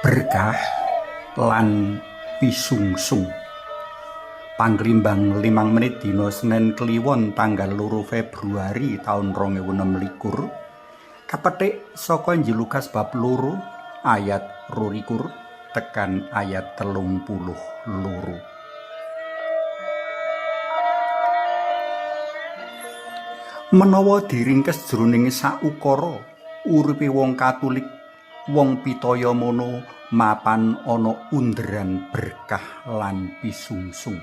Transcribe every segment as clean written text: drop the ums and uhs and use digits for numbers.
Berkah lan pisungsung. Pangrimbang 5 menit dina Senen Kliwon tanggal 2 Februari taun 2026 kapetik saka Injil Lukas bab 2 ayat 22 tekan ayat 32. Menawa diringkes jroning saukara uripe wong Katulik, wong pitaya mono mapan ana underan berkah lan pisungsung.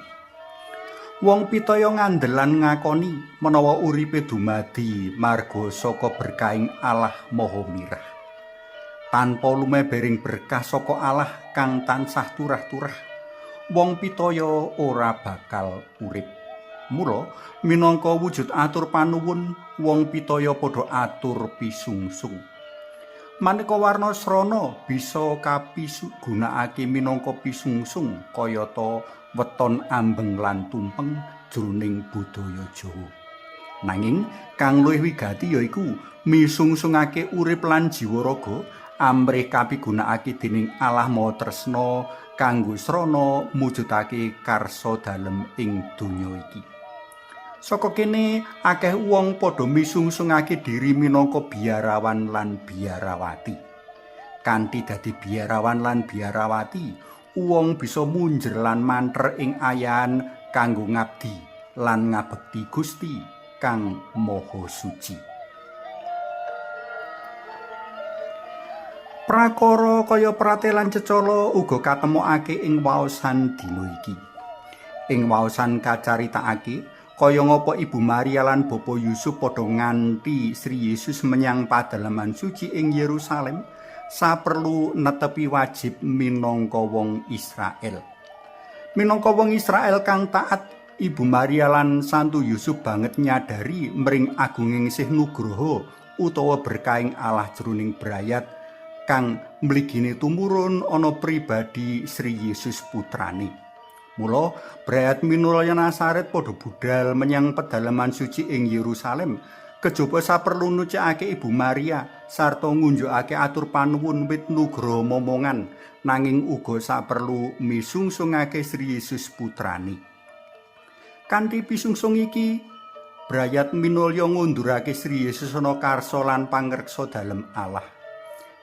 Wong pitaya ngandel lan ngakoni menawa uripe dumadi marga saka berkahing Allah Maha Mirah. Tanpa lumebering berkah saka Allah kang tansah turah-turah, wong pitaya ora bakal urip. Mula minangka wujud atur panuwun, wong pitaya padha atur pisungsung. Maneka warna srana bisa kapisugunakake minangka pisungsung kayata weton ambeng lan tumpeng jroning budaya Jawa. Nanging kang luwih wigati yaiku misungsungake urip lan jiwa raga amrih kapigunakake dening Allah Maha Tresna kanggo srana mujudake karsa dalem ing donya iki. Saka kene akeh wong padha misungsungake diri minangka biarawan lan biarawati. Kanthi dadi biarawan lan biarawati, wong bisa munjer lan manter ing ayahan kanggo ngabdi lan ngabekti Gusti kang Maha Suci. Prakara kaya pratelan cecala uga katemokake ing waosan dina iki. Ing waosan kacaritakake kaya ngapa Ibu Maria lan Bapa Yusuf padha nganti Sri Yesus menyang padaleman suci ing Yerusalem saperlu netepi wajib minangka wong Israel. Minangka wong Israel kang taat, Ibu Maria lan Santo Yusuf banget nyadari mring agunging sih nugroho utawa berkahing Allah jroning brayat kang mligine tumurun ana pribadi Sri Yesus putrane. Mula brayat minulya Nazaret padha budal menyang pedalaman suci ing Yerusalem kejaba saperlu nucikake Ibu Maria sarta ngunjukake atur panuwun wit nugroho momongan, nanging uga saperlu misungsungake Sri Yesus putrane. Kanthi pisungsung iki, brayat minulya ngundurake Sri Yesus ana karsa lan pangreksa dalem Allah.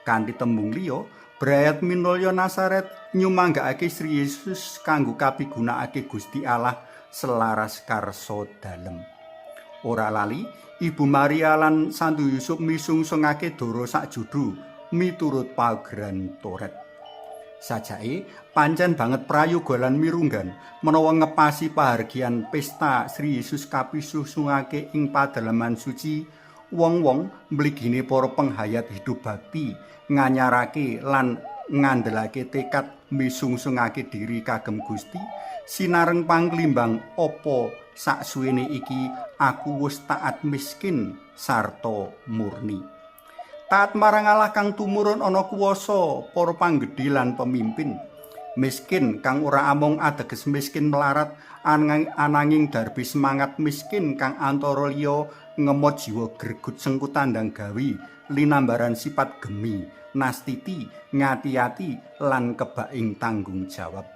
Kanthi tembung liya, brayat minulya Nazaret nyumanggakake Sri Yesus kanggo kapigunakake Gusti Allah selaras karsa dalem. Ora lali, Ibu Maria lan Santo Yusuf misungsungake dara sakjudu miturut paugeran Toret. Sajake pancen banget prayoga lan mirunggan menawa ngepasi pahargyan pesta Sri Yesus kapisungsungake ing padaleman suci, wong-wong mligine para penghayat hidup bakti nganyarake lan ngandelake tekad misungsungake diri kagem Gusti sinareng pangklimbang apa saksuwene iki aku wis taat miskin sarta murni. Taat marang Allah kang tumurun ana kuwasa para panggedhe lan pemimpin. Miskin kang ora amung ateges miskin melarat, ananging darbi semangat miskin kang antara liya ngemot jiwa gregut sengkut tandang gawe linambaran sifat gemi, nastiti, ngati-ati lan kebaing tanggung jawab.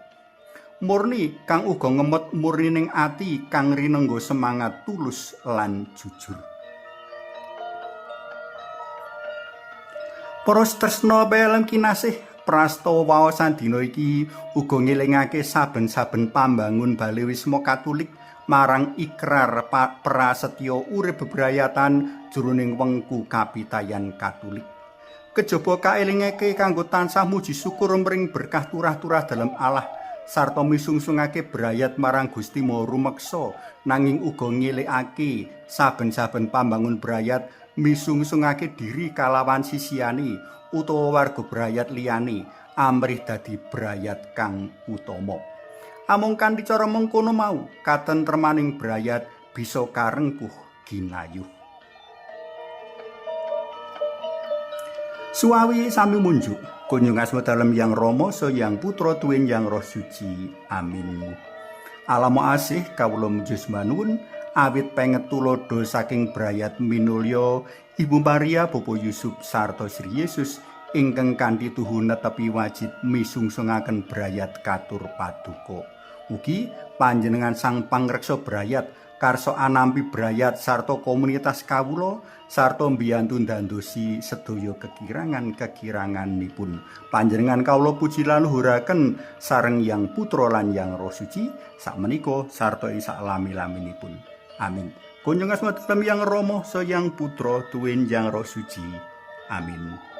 Murni kang uga ngemot murnining ati kang rinengga semangat tulus lan jujur. Para tresna pelem kinasih, prastawa waosan dina iki uga ngelingake saben-saben pambangun Bale Wisma Katulik marang ikrar prasetya urip bebrayatan jroning wengku kapitayan Katulik. Kejaba kaelingake kanggo tansah muji syukur mring berkah turah-turah dalem Allah sarta misungsungake brayat marang Gusti Maha Rumeksa, nanging uga ngelingake saben-saben pambangun brayat misungsungake diri kalawan sisihane utawa warga brayat liyane amrih dadi brayat kang utama. Amung kanthi cara mengkono mau katentremaning brayat bisa karengkuh ginayuh. Suawi sami munjuk kunjung asma dalem Yang Rama saha Yang Putra tuwin Yang Roh Suci. Amin. Allah Maha Asih, kawula muji sembah awit penget tuladha saking brayat minulya Ibu Maria, Bapa Yusuf sarta Sri Yesus Ingkang kanthi tuhu netepi wajib misungsungaken brayat katur paduka. Mugi panjenengan Sang Pangreksa brayat karsa anampi brayat sarta komunitas kawula sarta mbiyantu ndandosi sedaya kekirangan-kekiranganipun. Panjenengan kawula puji lan luhuraken sareng Yang Putra lan Yang Roh Suci sakmenika sarta ing saklami-laminipun. Amin. Kunjung asma dalem Yang Rama, Sang Yang Putra, tuwin Yang Roh Suci. Amin.